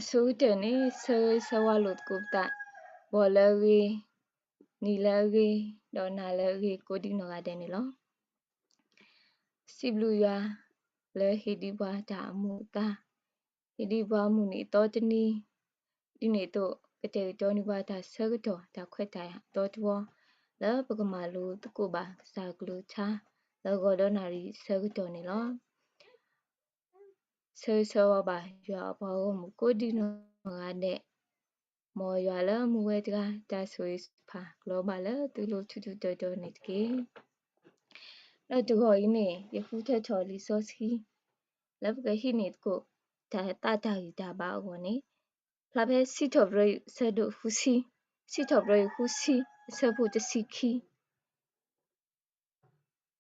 အဆိကတၢၢ်န့ၣ် ဆၢဂ့ၤဆၢဝါလိာ်သကိးပသး ဂီၤလၢအဂ့ၤ, နံၤလၢအဂ့ၤ, ဒီးနၤလၢအဂ့ၤ ကိးဒံနီၢ်ဂၤဒဲးန့ၣ်လီၤ. စံးဘျုးယွၤ လၢဟ့ၣ်ဒံးပှၤတၢ်အမူးအသါ, ဟ့ၣ်ဒံးပှၤမုၢ်နံၤအသီတနံၤ, ဒ်န့ၣ်အသိး ကတဲာ်ကတီၤန့ၢ်ပှၤတၢ်ဆၢကတီၢ် တၢ်ခွဲးတၢ်ယာ်အသီတဝီ, လၢပကမၤလိသကိးဘၣ်ကစၢ်ကလုၢ်ကထါ လၢဂီၤဒီးနၣ်ရံၣ်အဆၢကတီၢ်န့ၣ်လီၤ. ဆၢဂ့ၤဆၢဝါဘၣ် ယွၤအပှၤဂီၢ်မုၢ်ကိးဒံနီၢ်ဂၤဒဲး, မ်ယွၤလၢမူဝဲတဂၤ တၢ်ဆိၣ်ဂ့ၤဆိၣ်ဖး ကလီၤဘၣ်လၢသုလိၤထူထူတီတီန့ၣ်တက့ၢ်. ဒီးတဂီၤအံၤန့ၣ် ယဃုထၢထီၣ်လံာ်စီဆှံ လၢပကဟံးန့ၢ်သကိး တၢ်သးတၢ်ဂံၢ်တၢ်ဘါအဂီၢ်န့ၣ် ဖျါဖဲစံးထီၣ်ပတြၢၤ အဆၢဒိၣ်ဃုဆံ, စံးထီၣ်ပတြၢၤ ဃုဆံ အဆၢဖိတဆံခံ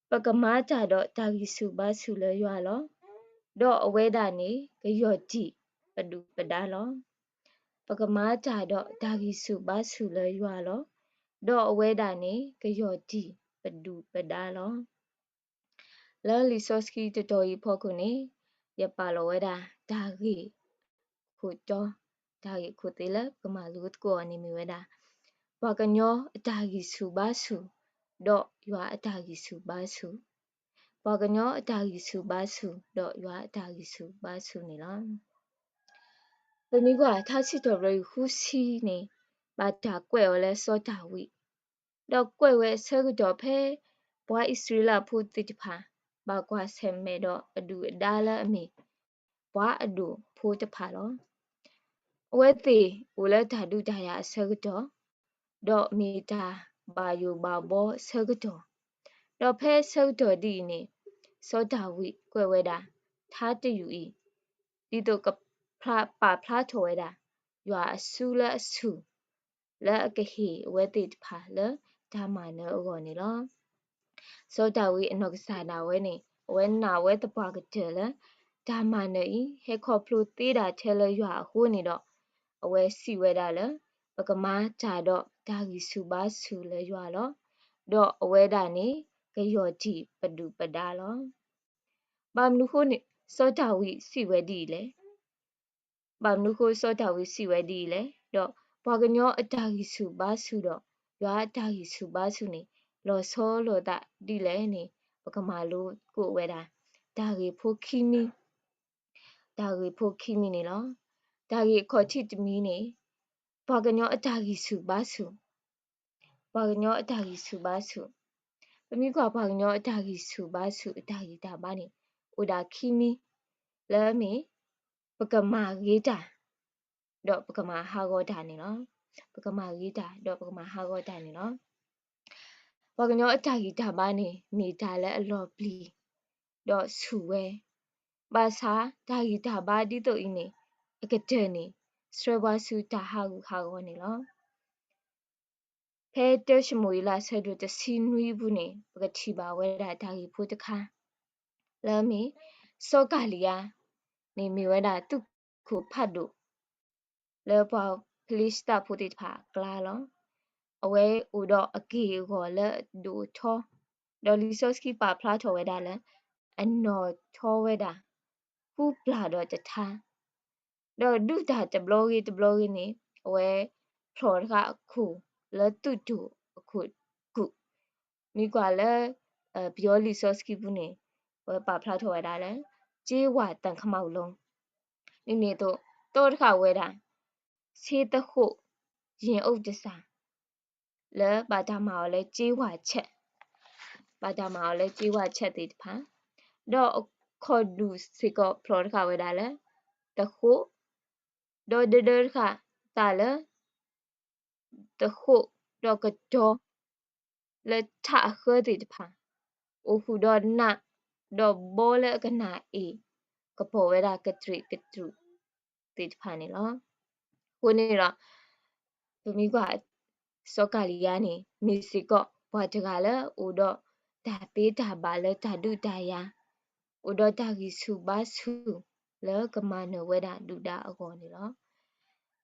ပကမၤတၢ်ဒီးတၢ်ဂံၢ်ဆူၣ်ဘါဆူၣ်လၢယွၤလီၤ. ဒီးအဝဲဒၣ်န့ၣ် ကယီၢ်တံၢ်ပဒုၣ်ပဒါလီၤ. ပကမၤတၢ်ဒီးတၢ်ဂံၢ်ဆူၣ်ဘါဆူၣ်လၢယွၤလီၤ. ဒီးအဝဲဒၣ်န့ၣ် ကယီၢ်တံၢ်ပဒုၣ်ပဒါလီၤ. လၢလံာ်စီဆှံတတီၤအံၤအဖီခိၣ်န့ၣ် ယပာ်လီၤဝဲဒၣ် တၢ်ဂ့ၢ်ခိၣ်တီ, တၢ်ဂ့ၢ်ခိၣ်သ့ၣ်လၢပကမၤလိသကိးအီၤန့ၣ်မ့ၢ်ဝဲဒၣ် ပှၤကညီအတၢ်ဂံၢ်ဆူၣ်ဘါဆူၣ် ဒီးယွၤအတၢ်ဂံၢ်ဆူၣ်ဘါဆူၣ်, ပှၤကညီအတၢ်ဂံၢ်ဆူၣ်ဘါဆူၣ် ဒီးယွၤအတၢ်ဂံၢ်ဆူၣ်ဘါဆူၣ်န့ၣ်လီၤ. ပမ့ၢ်ကွၢ်ထါစံးထီၣ်ပတြၢၤ ဃုဆံန့ၣ် ဘၣ်တၢ်ကွဲးအီၤလၢစီၤဒၤဝံး, ဒီးကွဲးဝဲအဆၢကတီၢ်ဖဲ ပှၤအံၣ်စရ့လးဖိသ့ၣ်တဖၣ် ဘၣ်ကွၢ်ဆၢၣ်မဲာ်ဒီးအဒုၣ်အဒါလၢအမ့ၢ် ပှၤအဒိၣ်ဖိတဖၣ်လီၤ. အဝဲသ့ၣ်အိၣ်လၢတၢ်ဒုးတၢ်ယၤအဆၢကတီၢ်, ဒီးမ့ၢ်တၢ်ဘၣ်ယိၣ်ဘၣ်ဘီအဆၢကတီၢ်, ဒီးဖဲအဆၢကတီၢ်ဒ်အံၤန့ၣ် စီၤဒၤဝံးကွဲးဝဲဒၣ် ထါတယုၢ်အံၤ ဒ်သိးကပာ်ဖျါထီၣ်ဝဲဒၣ် ယွၤအစုလၢအဆူၣ် လၢအကဟ့ၣ်အဝဲသ့ၣ်တဖၣ်လၢတၢ်မၤနၢၤအဂီၢ်န့ၣ်လီၤ. စီၤဒၤဝံးအနီၢ်ကစၢ်ဒၣ်ဝဲန့ၣ် အဝဲနာ်ဝဲသပှၢ်ကတၢၢ်လၢ တၢ်မၤနၢၤအံၤ ဟဲခီဖျိသ့ဒၣ်ထဲလၢယွၤအဃိန့ၣ်ဒီး အဝဲစံးဝဲဒၣ်လၢ ပကမၤတၢ်ဒီးတၢ်ဂံၢ်ဆူၣ်ဘါဆူၣ်လၢယွၤလီၤ. ဒီးအဝဲဒၣ်န့ၣ် ကယီၢ်တံၢ်ပဒုၣ်ပဒါလီၤ. ဘၣ်မနုၤအဃိန့ၣ် စီၤဒၤဝံးစံးဝဲဒ်အံၤလဲၣ်. ဘၣ်မနုၤအဃိစီၤဒၤဝံးစံးဝဲဒ်အံၤလဲၣ်. ဒီးပှၤကညီအတၢ်ဂံၢ်ဆူၣ်ဘါဆူၣ်ဒီး ယွၤအတၢ်ဂံၢ်ဆူၣ်ဘါဆူၣ်န့ၣ် လီၤဆီလိာ်သးဒ်လဲၣ်န့ၣ် ပကမၤလိသကိးဝဲဒၣ် တၢ်ဂ့ၢ်ဖိခံမံၤ, တၢ်ဂ့ၢ်ဖိခံမံၤန့ၣ်လီၤ. တၢ်ဂ့ၢ်အခီၣ်ထံးတမံၤန့ၣ် ပှၤကညီအတၢ်ဂံၢ်ဆူၣ်ဘါဆူၣ် ပှၤကညီအတၢ်ဂံၢ်ဆူၣ်ဘါဆူၣ်, ပမ့ၢ်ကွၢ်ပှၤကညီအတၢ်ဂံၢ်ဆူၣ်ဘါဆူၣ်အတၢ်ဂံၢ်တၢ်ဘါန့ၣ် အိၣ်ဒၣ်ခံမံၤ, လၢအမ့ၢ် ပကမၤဂ့ၤတၢ် ဒီးပကမၤဟးဂီၤတၢ်န့ၣ်လီၤ. ပကမၤဂ့ၤတၢ် ဒီးပကမၤဟးဂီၤတၢ်န့ၣ်လီၤ. ပှၤကညီအတၢ်ဂံၢ်တၢ်ဘါန့ၣ် မ့ၢ်တၢ်လၢအလီၤပျံၤ ဒီးဆူၣ်ဝဲ, ဘၣ်ဆၣ်တၢ်ဂံၢ်တၢ်ဘါဒ်သိးအံၤန့ၣ် အကတၢၢ်န့ၣ် ဆှၢပှၤဆူတၢ်ဟးဂူာ်ဟးဂီၤန့ၣ်လီၤ. ဖဲတၢၡမူၤအ့လး ဆၢဒိၣ်တဆံနွံအပူၤန့ၣ် ပကထံၣ်ဘၣ်ဝဲဒၣ်တၢ်ဂ့ၢ်ဖိတခါ လၢအမ့ၢ် စီၤကၤလံယါန့ၣ် မ့ၢ်ဝဲဒၣ်သုးခိၣ်ဖးဒိၣ် လၢပှၤဖလ့ၡသးဖိသ့ၣ်တဖၣ်အကျါလီၤ. အဝဲအိၣ်ဒီးအက့ၢ်အဂီၤလၢအဒိၣ်အထီ, ဒီးလံာ်စီဆှံပာ်ဖျါထီၣ်ဝဲဒၣ်လၢ အနီၢ်ထီဝဲဒၣ် ဃုပျၢ်ဒီးတထါ ဒီးဒုးတၢ်တဘျီဂ့ၤတဘျီဂ့ၤန့ၣ် အဝဲဖျိးတဃာ်အခိၣ်လၢသုးတိၢ်အခိၣ်ကူး, မ့ၢ်ကွၢ်လၢ ပယီၤလံာ်စီဆှံပူၤန့ၣ် အဝဲပာ်ဖျါထီၣ်ဝဲဒၣ်လၢ ကၠ့ဝၢ်တၢ်ခမၢ်လီၤ. ဒ်န့ၣ်အသိး တီတဃာ်ဝဲဒၣ် ဆ့သဃိး ယ့ၣ်အိၣ်တစၢ် လၢဘၣ်တၢ်မၤအီၤလၢကၠ့ဝၢ်ဆဲး, ဘၣ်တၢ်မၤအီၤလၢကၠ့ဝၢ်ဆဲးသ့ၣ်တဖၣ်, ဒီးအခီၣ်ဒူၣ်စ့ၢ်ကီးဖျိးတဃာ်ဝဲဒၣ်လၢ သဃိး, ဒီးဒၢဒၢတဃာ်သးလၢ သဃိး, ဒီးကတီၤ လၢထးအဃၢသ့ၣ်တဖၣ်, အိၣ်ဃုာ်ဒီးနး, ဒီးဘီလၢအကနၣ်အ့ၣ်, ကပီၤဝဲဒၣ်ကတြံးကတြူးသ့ၣ်တဖၣ်န့ၣ်လီၤ. အဃိန့ၣ်ဒီး ပမ့ၢ်ကွၢ် စီၤကၤလံယါန့ၣ် မ့ၢ်စ့ၢ်ကီးပှၤတဂၤလၢအိၣ်ဒီးတၢ်သ့တၢ်ဘၣ်လၢတၢ်ဒုးတၢ်ယၤ, အိၣ်ဒီးတၢ်ဂံၢ်ဆူၣ်ဘါဆူၣ်လၢကမၤနၢၤဝဲဒၣ်ဒုၣ်ဒါအဂီၢ်န့ၣ်လီၤ.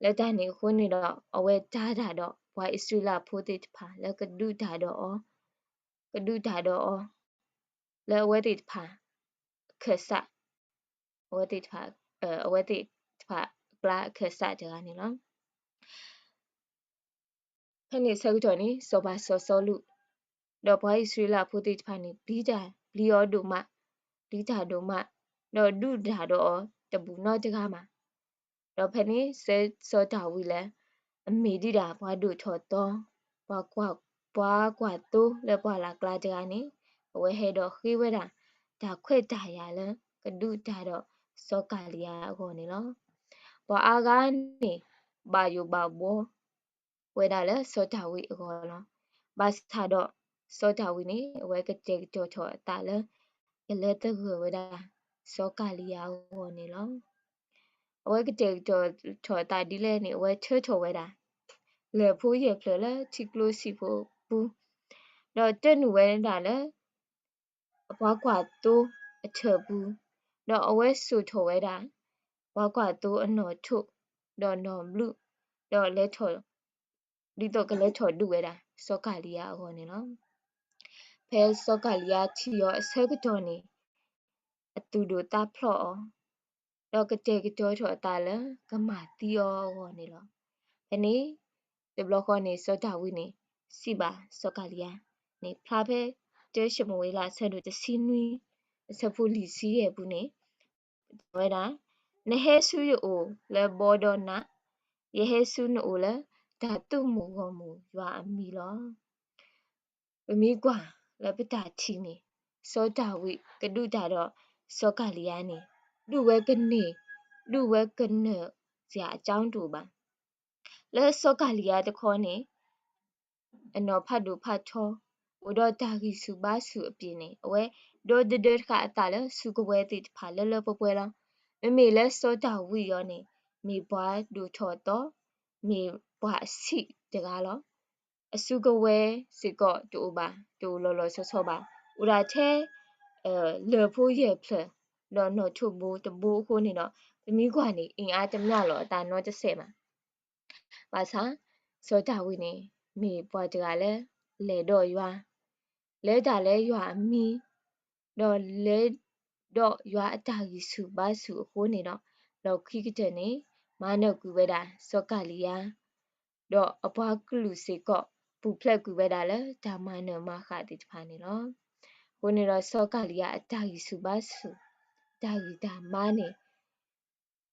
လၢတၢ်န့ၣ်အဃိန့ၣ်ဒီး အဝဲတၢ်တၢ်ဒီးပှၤအံၣ်စရ့လးဖိသ့ၣ်တဖၣ်လၢကဒုးတၢ်ဒီးအီၤ, ကဒုးတၢ်ဒီးအီၤ လၢအဝဲသ့ၣ်တဖၣ် ခၢၣ်စး အဝဲသ့ၣ်တဖၣ် အဝဲသ့ၣ်တဖၣ် ပှၤလၢအကျါအခၢၣ်စးတဂၤန့ၣ်လီၤ. ဖဲန့ၣ်ဆၢကတီၢ်န့ၣ် စီၤပၤစီၤစီလူး ဒီးပှၤအံၣ်စရ့လးဖိသ့ၣ်တဖၣ်န့ၣ် ပျံၤတၢ် ပျံၤအီၤဒိၣ်မး, ပျံၤတၢ်ဒိၣ်မး, ဒီးဒုးတၢ်ဒီးအီၤတဘူးနီတဂၤမး. ဒီးဖဲန့ၣ် စီၤဒၤဝံးလၢ အမ့ၢ်ဒံးဒၣ်ပှၤဒိၣ်ထီၣ်သီ, ပှၤကွၢ်သိလၢပှၢ်လၢ်ကျါတဂၤန့ၣ် အဝဲဟဲဒီးဃ့ဝဲဒၣ် တၢ်ခွဲးတၢ်ယာ်လၢ ကဒုးတၢ်ဒီးစီၤကၤလံယါအဂီၢ်န့ၣ်လီၤ. ပှၤအါဂၤန့ၣ် ဘၣ်ယိၣ်ဘၣ်ဘှီ ဝဲဒၣ်လၢစီၤဒၤဝံးအဂီၢ်လီၤ. ဘၣ်ဆၣ်ဒီး စီၤဒၤဝံးန့ၣ် အဝဲကတဲာ်ကတီၤထီၣ်အသးလၢ ကလဲၤသဂၢၢ်ဝဲဒၣ် စီၤကၤလံယါအဂီၢ်န့ၣ်လီၤ. အဝဲကတဲာ်ကတီၤထီၣ်အသးဒ်လဲၣ်န့ၣ် အဝဲထၢထီၣ်ဝဲဒၣ် လၢၢ်ဖိယဲၢ်ဖျၢၣ်လၢထံကျိစံာ်ဖိအပူၤ, ဒီးတၢၢ်နုာ်ဝဲဒၣ်လၢ အပှၤကွၢ်သိအထၢၣ်ပူၤ, ဒီးအဝဲစိာ်ထီၣ်ဝဲဒၣ် ပှၤကွၢ်သိအနီၣ်ထိး, ဒီးနီၣ်ဘျုး, ဒီးလဲၤထီၣ်, ဒ်သိးကလဲၤထီၣ်ဒုးဝဲဒၣ် စီၤကၤလံယါအဂီၢ်န့ၣ်လီၤ. ဖဲစီၤကၤလံယါထံၣ်အီၤအဆၢကတီၢ်န့ၣ် အသူၣ်ဒိၣ်သးဖျိးအီၤ, ဒီးကတဲာ်ကတီၤထီၣ်အသးလၢကမၤသံအီၤအဂီၢ်န့ၣ်လီၤ. ဖဲန့ၣ် တဘျီဃီန့ၣ် စီၤဒၤဝံးန့ၣ် စံးဘၣ်စီၤကၤလံယါန့ၣ် ဖျါဖဲ တၢၡမူၤအ့လး အဆၢဒိၣ်တဆံနွံ အဆၢဖိလွံၢ်ဆံယဲၢ်ပူၤန့ၣ် တဲဝဲဒၣ်, နဟဲဆူယအိၣ်လၢဘီဒီးနး, ယဟဲဆူနအိၣ်လၢတၢ်သုးမုၢ်ဂီၢ်မုၢ်ယွၤအမံၤလီၤ. ပမ့ၢ်ကွၢ်လၢပတၢ်ထံၣ်န့ၣ် စီၤဒၤဝံးကဒုးတၢ်ဒီးစီၤကၤလံယါန့ၣ် ဒုးဝဲကန့ၢ်, ဒုးဝဲကနၢၤစှၤအကၠီတအိၣ်ဘၣ်. လၢစီၤကၤလံယါတခီန့ၣ် အနီၢ်ဖးဒိၣ်ဖးထီ, အိၣ်ဒီးတၢ်ဂံၢ်ဆူၣ်ဘါဆူၣ်အပျ့ၤန့ၣ် အဝဲဒီဒၢဒၢတဃာ်အသးလၢစုကဝဲၤသ့ၣ်တဖၣ်လၢလၢပှဲၤပှဲၤလီၤ. မ့မ့ၢ်လၢစီၤဒၤဝံးအံၤန့ၣ် မ့ၢ်ပှၤဒိၣ်ထီၣ်သီ, မ့ၢ်ပှၤအဆံးတဂၤလီၤ. အစုကဝဲၤစ့ၢ်ကီးတအိၣ်ဘၣ်, တအိၣ်လီၤလီၤဆီဆီဘၣ်. အိၣ်ဒၣ်ထဲ လၢၢ်ဖိယဲၢ်ဖျၢၣ်, ဒီးနီၣ်ထိးဘိတဘိအဃိန့ၣ်ဒီး ပမ့ၢ်ကွၢ်န့ၣ် အ့ၣ်အါတမျၢ်လီၤအသးနီတစဲးဘၣ်. ဘၣ်ဆၣ် စီၤဒၤဝံးန့ၣ် မ့ၢ်ပှၤတဂၤလၢ လဲၤဒီးယွၤ, လဲၤတၢ်လၢယွၤအမံၤ, ဒီးလဲၤဒီးယွၤအတၢ်ဂံၢ်ဆူၣ်ဘါဆူၣ်အဃိန့ၣ်ဒီး လီၢ်ခံကတၢၢ်န့ၣ် မၤနၢၤကွံာ်ဝဲဒၣ်စီၤကၤလံယါ ဒီးအပှၤကလုာ်စ့ၢ်ကီး ပူၤဖျဲးကွံာ်ဝဲဒၣ်လၢတၢ်မၤနၢၤမၤဃၣ်သ့ၣ်တဖၣ်န့ၣ်လီၤ. အဃိန့ၣ်ဒီး စီၤကၤလံယါအတၢ်ဂံၢ်ဆူၣ်ဘါဆူၣ်, တၢ်ဂံၢ်တၢ်ဘါန့ၣ်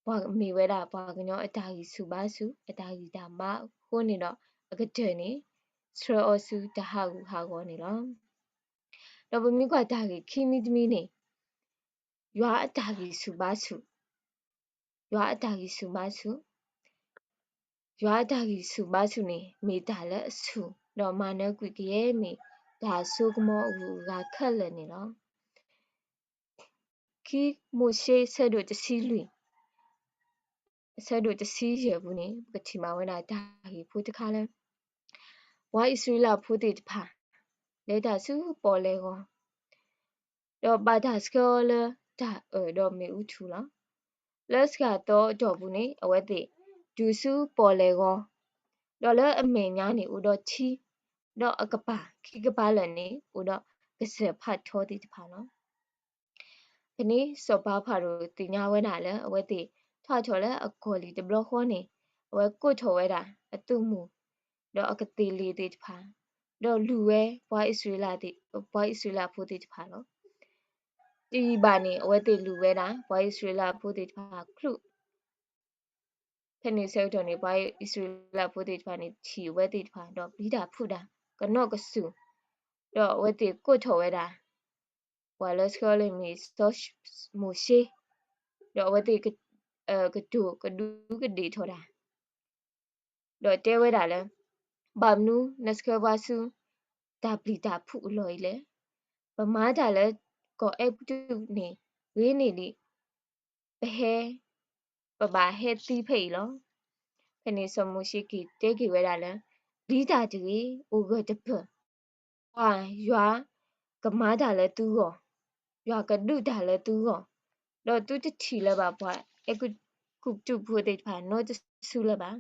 ပှၤမ့ၢ်ဝဲဒၣ်ပှၤကညီအတၢ်ဂံၢ်ဆူၣ်ဘါဆူၣ်, အတၢ်ဂံၢ်တၢ်ဘါအဃိန့ၣ်ဒီး အကတၢၢ်န့ၣ် ဆှၢအီၤဆူတၢ်ဟးဂူာ်ဟးဂီၤန့ၣ်လီၤ. ဒီးပမ့ၢ်ကွၢ်တၢ်ဂ့ၢ်ခံမံၤတမံၤန့ၣ် ယွၤအတၢ်ဂံၢ်ဆူၣ်ဘါဆူၣ်, ယွၤအတၢ်ဂံၢ်ဆူၣ်ဘါဆူၣ်, ယွၤအတၢ်ဂံၢ်ဆူၣ်ဘါဆူၣ်န့ၣ် မ့ၢ်တၢ်လၢအဆူၣ်, ဒီးမၤနၢၤကွံာ်ကယဲၢ်မ့ၢ်တၢ်စိကမီၤအဂုၤအဂၤခဲလၢာ်န့ၣ်လီၤ. ခံမိၤၡ့ဆၢဒိၣ်တဆံလွံၢ်, အဆၢဒိၣ်တဆံယဲၢ်ပူၤန့ၣ် ပကထံၣ်ဘၣ်ဝဲဒၣ်တၢ်ဂ့ၢ်ဖိတခါလၢ ပှၤအံၣ်စရ့လးဖိသ့ၣ်တဖၣ် လဲၤတၢ်ဆူပီၣ်လဲၣ်ဂီၤ, ဒီးဘၣ်တၢ်ဆှၢအီၤလၢတၢ်အၢၣ်ဒီးမ့ၣ်အူထူၣ်လီၤ. လၢစှၤသီအတီၢ်ပူၤန့ၣ် အဝဲသ့ၣ်တုၤဆူပီၣ်လဲၣ်ဂီၤ, ဒီးလၢအမဲာ်ညါန့ၣ်အိၣ်ဒီးထံ, ဒီးအကပၤခံကပၤလၢာ်န့ၣ် အိၣ်ဒီးကစၢၢ်ဖးထီသ့ၣ်တဖၣ်လီၤ. ဖဲန့ၣ်စီၤပၤဖၤရိၤသ့ၣ်ညါဝဲဒၣ်လၢအဝဲသ့ၣ်ထီၣ်ထီၣ်လၢအကီၢ်လံၤတဘျီဃီန့ၣ် အဝဲကိးထီၣ်ဝဲဒၣ်အသုးမုၢ် ဒီးအကသ့ၣ်လ့ၤသ့ၣ်တဖၣ်, ဒီးလူၤဝဲပှၤအံၣ်စရ့လးသ့ၣ်, ပှၤအံၣ်စရ့လးဖိသ့ၣ်တဖၣ်လီၤ. တယံာ်ဘၣ်န့ၣ် အဝဲသ့ၣ်လူၤဝဲဒၣ် ပှၤအံၣ်စရ့လးဖိသ့ၣ်တဖၣ်ချုး ဖဲန့ၣ်ဆၢကတီၢ်န့ၣ် ပှၤအံၣ်စရ့လးဖိသ့ၣ်တဖၣ်န့ၣ် ထံၣ်အဝဲသ့ၣ်တဖၣ် ဒီးပျံၤတၢ်ဖုးတၢ် ကနီၣ်ကစူၢ်, ဒီးအဝဲသ့ၣ်ကိးထီၣ်ဝဲဒၣ် ပှၤလၢဆှၢလၢမ့ၢ်စီၤမိၤၡ့, ဒီးအဝဲသ့ၣ် ကတိၤကဒူကဒ့ၣ်ထီၣ်တၢ် ဒီးတဲဝဲဒၣ်လၢ ဘၣ်မနုၤနဆှၢပှၤဆူ တၢ်ပျံၤတၢ်ဖုးအလီၢ်အံၤလဲၣ်. ပမၤတၢ်လၢကီၢ်အဲၤကူပတူးန့ၣ် ဂ့ၤန့ၢ်ဒံး, ပဟဲ, ပဘၣ်ဟဲသံဖဲအံၤလီၤ. ဖဲန့ၣ်စီၤမိၤၡ့က့ၤတဲက့ၤဝဲဒၣ်လၢ ပျံၤတၢ်တဂ့ၤ, အိၣ်ဂၢၢ်တပၢၢ်, ပှၤယွၤကမၤတၢ်လၢသုဂီၢ်, ယွၤကဒုးတၢ်လၢသုဂီၢ်, ဒီးသုတထံၣ်လၢၤဘၣ်ပှၤအဲၤကူပတူးဖိသ့ၣ်တဖၣ်နီတစုလၢၤဘၣ်.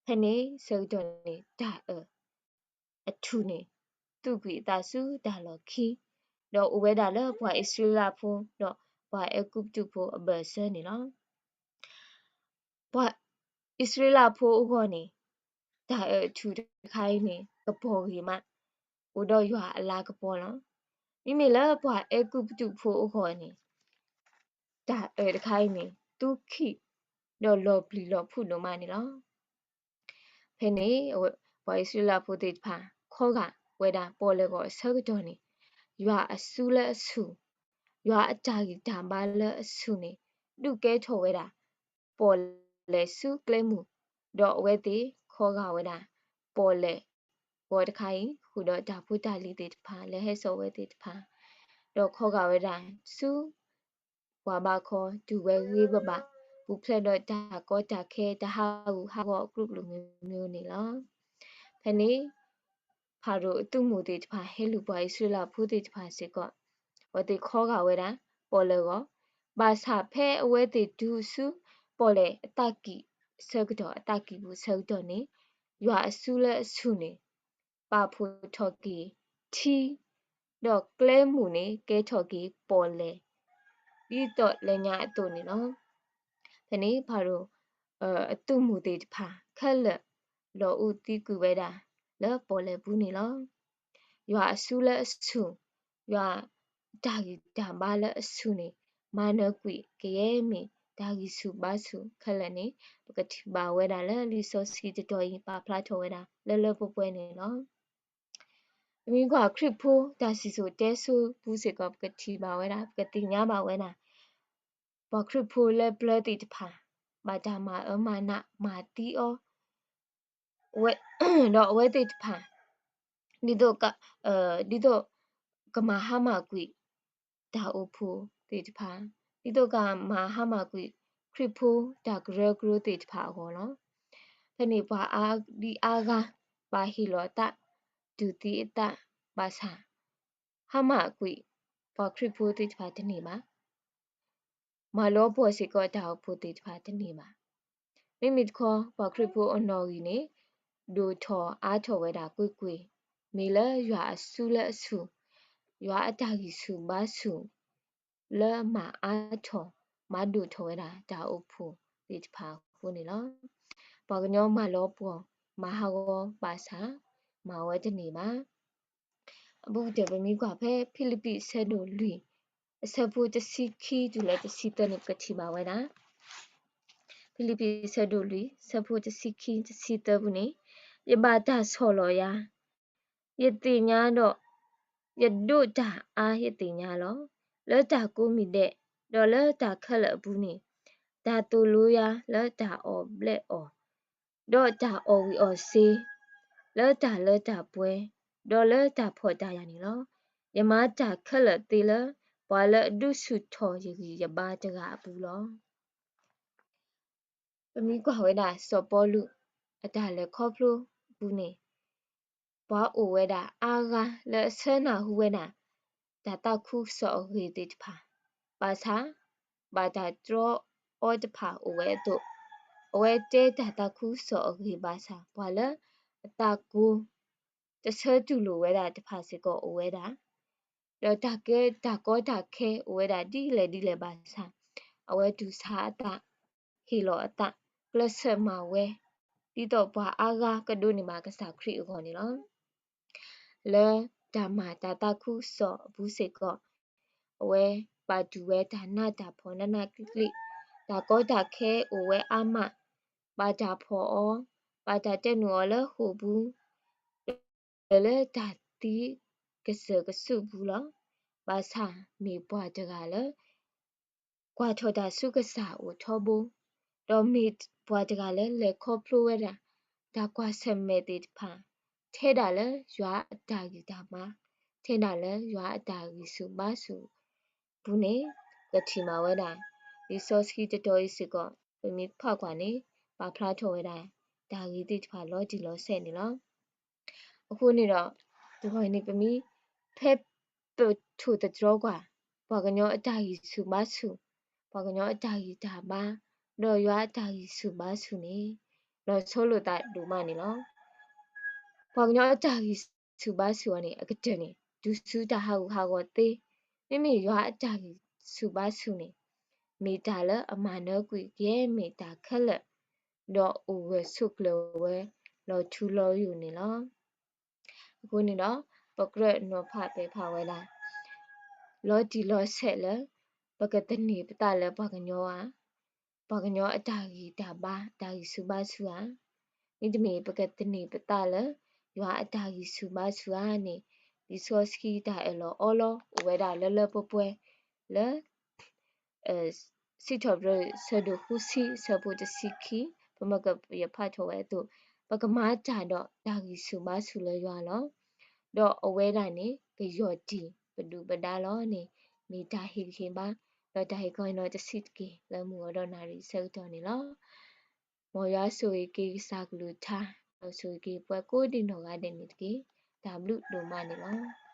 ဖဲန့ၣ်ဆၢကတီၢ်န့ၣ် တၢ်အၢၣ်အထူၣ်န့ၣ် သူၣ်ကွံာ်အသးဆူတၢ်လီၢ်ခံ, ဒီးအိၣ်ဝဲဒၣ်လၢပှၤအံၣ်စရ့လးဖိ ဒီးပှၤအဲၤကူပတူးဖိအဘၢၣ်စၢၤန့ၣ်လီၤ. ပှၤအံၣ်စရ့လးဖိအဂီၢ်န့ၣ် တၢ်အၢၣ်အထူၣ်တခါအံၤန့ၣ် ကပီၤဂ့ၤမး, အိၣ်ဒီးယွၤအလၤကပီၤလီၤ. မ့မ့ၢ်လၢပှၤအဲၤကူပတူးဖိအဂီၢ်န့ၣ် တၢ်အၢၣ်တခါအံၤန့ၣ် သူခံး ဒီးလီၤပျံၤလီၤဖုးဒိၣ်မးန့ၣ်လီၤ. ဖဲန့ၣ် ပှၤအံၣ်စရ့လးဖိသ့ၣ်တဖၣ် ခီဂာ်ဝဲဒၣ်ပီၣ်လဲၣ်ဂီၤအဆၢကတီၢ်န့ၣ် ယွၤအစုလၢအဆူၣ်, ယွၤအတၢ်ဂံၢ်တၢ်ဘါလၢအဆူၣ်န့ၣ် ဒုးကဲထီၣ်ဝဲဒၣ် ပီၣ်လဲၣ်ဆူကျဲမုၢ်, ဒီးအဝဲသ့ၣ်ခီဂာ်ဝဲဒၣ် ပီၣ်လဲၣ်ဂီၤတခါအံၤ ဃုာ်ဒီးတၢ်ဖိတၢ်လံၤသ့ၣ်တဖၣ် လၢဟဲစိာ်ဝဲသ့ၣ်တဖၣ်, ဒီးခီဂာ်ဝဲဒၣ်ဆူ ပှၤဘါခီတုၤဝဲဂ့ၤဘၣ်ဘၣ် ပူၤဖျဲးဒီးတၢ်ကီတၢ်ခဲ တၢ်ဟးဂူာ်ဟးဂီၤအကျိၤကျိၤမံၤမံၤန့ၣ်လီၤ. ဖဲန့ၣ် ဖၤရိၤအသုးမုၢ်သ့ၣ်တဖၣ် ဟဲလူၤပှၤအံၣ်စရ့လးဖိသ့ၣ်တဖၣ်စ့ၢ်ကီး အဝဲသ့ၣ်ခီဂာ်ဝဲဒၣ် ပီၣ်လဲၣ်ဂီၤ, ဘၣ်ဆၣ်ဖဲအဝဲသ့ၣ်တုၤဆူ ပီၣ်လဲၣ်အသးကံၢ်အဆၢကတီၢ် အသးကံၢ်ပူၤအဆၢကတီၢ်န့ၣ် ယွၤအစုလၢအဆူၣ်န့ၣ် ပာ်ဖှိၣ်ထီၣ်က့ၤထံ, ဒီးကျဲမုၢ်န့ၣ် ကဲထီၣ်က့ၤပီၣ်လဲၣ် ဒ်သိးလၢညါအသိးန့ၣ်လီၤ. ဖဲန့ၣ် ဖၤရိၤ အသုးမုၢ်သ့ၣ်တဖၣ်ခဲလၢာ် လီၤအူသံကွံာ်ဝဲဒၣ် လၢပီၣ်လဲၣ်ပူၤန့ၣ်လီၤ. ယွၤအစုလၢအဆူၣ်, ယွၤအတၢ်ဂံၢ်တၢ်ဘါလၢအဆူၣ်န့ၣ် မၤနၢၤကွံာ်ကယဲၢ်မ့ၢ်တၢ်ဂံၢ်ဆူၣ်ဘါဆူၣ်ခဲလၢာ်န့ၣ် ပကထံၣ်ဘၣ်ဝဲဒၣ်လၢလံာ်စီဆှံတတီၤအံၤ ပာ်ဖျါထီၣ်ဝဲဒၣ်လၢလၢပှဲၤပှဲၤန့ၣ်လီၤ. ပမ့ၢ်ကွၢ်ခရံာ်ဖိတၢ်စံၣ်စိၤတဲစိၤပူၤစ့ၢ်ကီး ပကထံၣ်ဘၣ်ဝဲဒၣ် ပကသ့ၣ်ညါဘၣ်ဝဲဒၣ် ပှၤခရံာ်ဖိလၢပျၢၤသ့ၣ်တဖၣ် ဘၣ်တၢ်မၤအၢမၤနးမၤသံအီၤ ဒီးအဝဲသ့ၣ်တဖၣ် ဒ်သိး ဒ်သိးကမၤဟါမၢ်ကွံာ် တၢ်အိၣ်ဖှိၣ်သ့ၣ်တဖၣ်, ဒ်သိးကမၤဟါမၢ်ကွံာ်ခရံာ်ဖိတၢ်ကရၢကရိသ့ၣ်တဖၣ်အဂီၢ်လီၤ. ဖဲန့ၣ်ပှၤအါဒံအါဂၤ ဘၣ်ဟ့ၣ်လီၤအသး, တူၢ်သံအသး, ဘၣ်ဆၣ် ဟါမၢ်ကွံာ် ပှၤခရံာ်ဖိသ့ၣ်တဖၣ်တန့ၢ်ဘၣ်. မၤလီၤပှီၢ်စ့ၢ်ကီးတၢ်အိၣ်ဖှိၣ်သ့ၣ်တဖၣ်တန့ၢ်ဘၣ်. မ့မ့ၢ်တခီ ပှၤခရံာ်ဖိအနီၣ်ဂံၢ်န့ၣ် ဒိၣ်ထီၣ်အါထီၣ်ဝဲဒၣ်ကွ့ၢ်ကွ့ၢ်, မ့ၢ်လၢယွၤအစုလၢအဆူၣ်, ယွၤအတၢ်ဂံၢ်ဆူၣ်ဘါဆူၣ် လၢမၤအါထီၣ် မၤဒိၣ်ထီၣ်ဝဲဒၣ်တၢ်အိၣ်ဖှိၣ်သ့ၣ်တဖၣ်အဃိန့ၣ်လီၤ. ပှၤကညီမၤလီၤပှီၢ် မၤဟးဂီၤဘၣ်ဆၣ် မၤဝဲတန့ၢ်ဘၣ်. အဘူးကတၢၢ်ပမ့ၢ်ကွၢ်ဖဲဖံလံးပံးအဆၢဒိၣ်လွံၢ် အဆၢဖိတဆံခံတုၤလၢတဆံသၢန့ၣ် ပကထံၣ်ဘၣ်ဝဲဒၣ် ဖံလံးပံးအဆၢဒိၣ်လွံၢ် အဆၢဖိတဆံခံ တဆံသၢပူၤန့ၣ်, ယဘၣ်တၢ်ဆီၣ်လီၤယၤ, ယသ့ၣ်ညါဒီး ယဒိးတၢ်အါယသ့ၣ်ညါလီၤ. လၢတၢ်ကိးမံၤဒဲး, ဒီးလၢတၢ်ခဲလၢာ်အပူၤန့ၣ်, တၢ်သိၣ်လိယၤလၢတၢ်အီၣ်ဘျဲၣ်အီၣ် ဒီးတၢ်အီၣ်ဝံၤအီၣ်စ့, လၢတၢ်လၢတၢ်ပှဲၤ, ဒီးလၢတၢ်ဖှီၣ်တၢ်ယာ်န့ၣ်လီၤ. ယမၤတၢ်ခဲလၢာ်သ့လၢ ပှၤလၢအဒုးဆူၣ်ထီၣ်ယဂံၢ်ယဘါတဂၤအပူၤလီၤ. ပမ့ၢ်ကွၢ်ဝဲဒၣ်စီၤပီလူးအတၢ်လဲၤခီဖျိအပူၤန့ၣ်, ပှၤအိၣ်ဝဲဒၣ်အါဂၤလၢအဆၢနၢ်ဟူဝဲဒၣ် တၢ်သးခုကစီၣ်အဂ့ၢ်သ့ၣ်တဖၣ်, ဘၣ်ဆၣ် ဘၣ်တၢ်တြီအီၤတဖၣ်အိၣ်ဝဲအသိး, အဝဲတဲတၢ်သးခုကစီၣ်အဂ့ၢ်ဘၣ်ဆၣ် ပှၤလၢအသးကိၤ တဆၢတူၢ်လိာ်ဝဲဒၣ်တဖၣ်စ့ၢ်ကီးအိၣ်ဝဲဒၣ် ဒီးတၢ်ကဲတၢ်ကီတၢ်ခဲအိၣ်ဝဲဒၣ်ဒ်လဲၣ်ဒ်လဲၣ်ဘၣ်ဆၣ်, အဝဲတူၢ်ဆါအသး, ဟ့ၣ်လီၤအသး, ကျဲးစၢးမၤဝဲ, ဒ်သိးပှၤအါဂၤကဒိးန့ၢ်ဘၣ်ကစၢ်ခရံာ်အဂီၢ်န့ၣ်လီၤ. လၢတၢ်မၤတၢ်သးခုကစီၣ်အပူၤစ့ၢ်ကီး, အဝဲပာ်တူၢ်ဝဲတၢ်နးတၢ်ဖှီၣ်နးနးကျံးကျံး, တၢ်ကီတၢ်ခဲအိၣ်ဝဲအါမး, ဘၣ်တၢ်ဖီၣ်အီၤ, ဘၣ်တၢ်တဲနုာ်အီၤလၢဃိာ်ပူၤ လၢတၢ်သံကစၢၢ်ကစုပူၤလီၤ. ဘၣ်ဆၣ်မ့ၢ်ပှၤတဂၤလၢ ကွၢ်ထီၣ်တၢ်ဆူကစၢ်အအိၣ်ထီဘိ, ဒီးမ့ၢ်ပှၤတဂၤလၢလဲၤခီဖျိဝဲဒၣ် တၢ်ကွၢ်ဆၢၣ်မဲာ်သ့ၣ်တဖၣ်, ထဲဒၣ်လၢယွၤအတၢ်ဂံၢ်တၢ်ဘါ, ထဲဒၣ်လၢယွၤအတၢ်ဂံၢ်ဆူၣ်ဘါဆူၣ်ပူၤန့ၣ်, ပထံၣ်မးဝဲဒၣ် လံာ်စီဆှံတတီၤအံၤစ့ၢ်ကီး ပမ့ၢ်ဖးကွၢ်န့ၣ် ပာ်ဖျါထီၣ်ဝဲဒၣ် တၢ်ဂ့ၢ်သ့ၣ်တဖၣ်လီၤတံၢ်လီၤဆဲးန့ၣ်လီၤ. အဃိန့ၣ်ဒီး တဂီၢ်န့ၣ် ပမ့ၢ် ဖဲပထိၣ်သတြီကွၢ် ပှၤကညီအတၢ်ဂံၢ်ဆူၣ်ဘါဆူၣ်, ပှၤကညီအတၢ်ဂံၢ်တၢ်ဘါ, ဒီးယွၤအတၢ်ဂံၢ်ဆူၣ်ဘါဆူၣ်န့ၣ် လီၤဆီလိာ်သးဒိၣ်မးန့ၣ်လီၤ. ပှၤကညီအတၢ်ဂံၢ်ဆူၣ်ဘါဆူၣ်အီၤန့ၣ် အကတၢၢ်န့ၣ် တုၤဆူတၢ်ဟးဂူာ်ဟးဂီၤသ့, မ့မ့ၢ်ယွၤအတၢ်ဂံၢ်ဆူၣ်ဘါဆူၣ်န့ၣ် မ့ၢ်တၢ်လၢအမၤနၢၤကွံာ်ကယဲၢ်မ့ၢ်တၢ်ခဲလၢာ် ဒီးအိၣ်ဂၢၢ်ဆိးကျၢၤဝဲလီၤထူလီၤယိာ်န့ၣ်လီၤ. အဃိန့ၣ်ဒီး ပကြၢးနီၤဖးပဲာ်ဖးဝဲဒၣ် လီၤတံၢ်လီၤဆဲးလၢ ပကသန့ၤပသးလၢပှၤကညီဧါ, ပှၤကညီအတၢ်ဂံၢ်တၢ်ဘါ တၢ်ဂံၢ်ဆူၣ်ဘါဆူၣ်ဧါ, မ့တမ့ၢ် ပကသန့ၤပသးလၢ ယွၤအတၢ်ဂံၢ်ဆူၣ်ဘါဆူၣ်ဧါန့ၣ် လံာ်စီဆှံတၢ်အၢၣ်လီၤအီလီၤအိၣ်ဝဲဒၣ်လၢလၢပှဲၤပှဲၤလၢ စံးထီၣ်ပတြၢၤ ဆၢဒိၣ်ဃုဆံ ဆၢဖိတဆံခံ ပမ့ၢ်ကဖးထီၣ်ဝဲအသိး, ပကမၤတၢ်ဒီးတၢ်ဂံၢ်ဆူၣ်ဘါဆူၣ်လၢယွၤလီၤ. ဒီးအဝဲဒၣ်န့ၣ် ကယီၢ်တံၢ်ပဒုၣ်ပဒါလီၤန့ၣ် မ့ၢ်တၢ်ဟ့ၣ်ဂံၢ်ဟ့ၣ်ဘါ ဒီးတၢ်ဟ့ၣ်ခီဟ့ၣ်နီၤတဆံးတက့ၢ် လၢမုၢ်ဂီၤဒီးနၣ်ရံၣ်အဆၢကတီၢ်န့ၣ်လီၤ. မ်ယွၤဆိၣ်ဂ့ၤက့ၤကစၢ်ကလုၢ်ကထါ, ဒီးဆိၣ်ဂ့ၤက့ၤပှၤကိးဒံနီၢ်ဂၤဒဲးန့ၣ်တက့ၢ်. တၢ်ဘျုးဒိၣ်မးန့ၣ်လီၤ.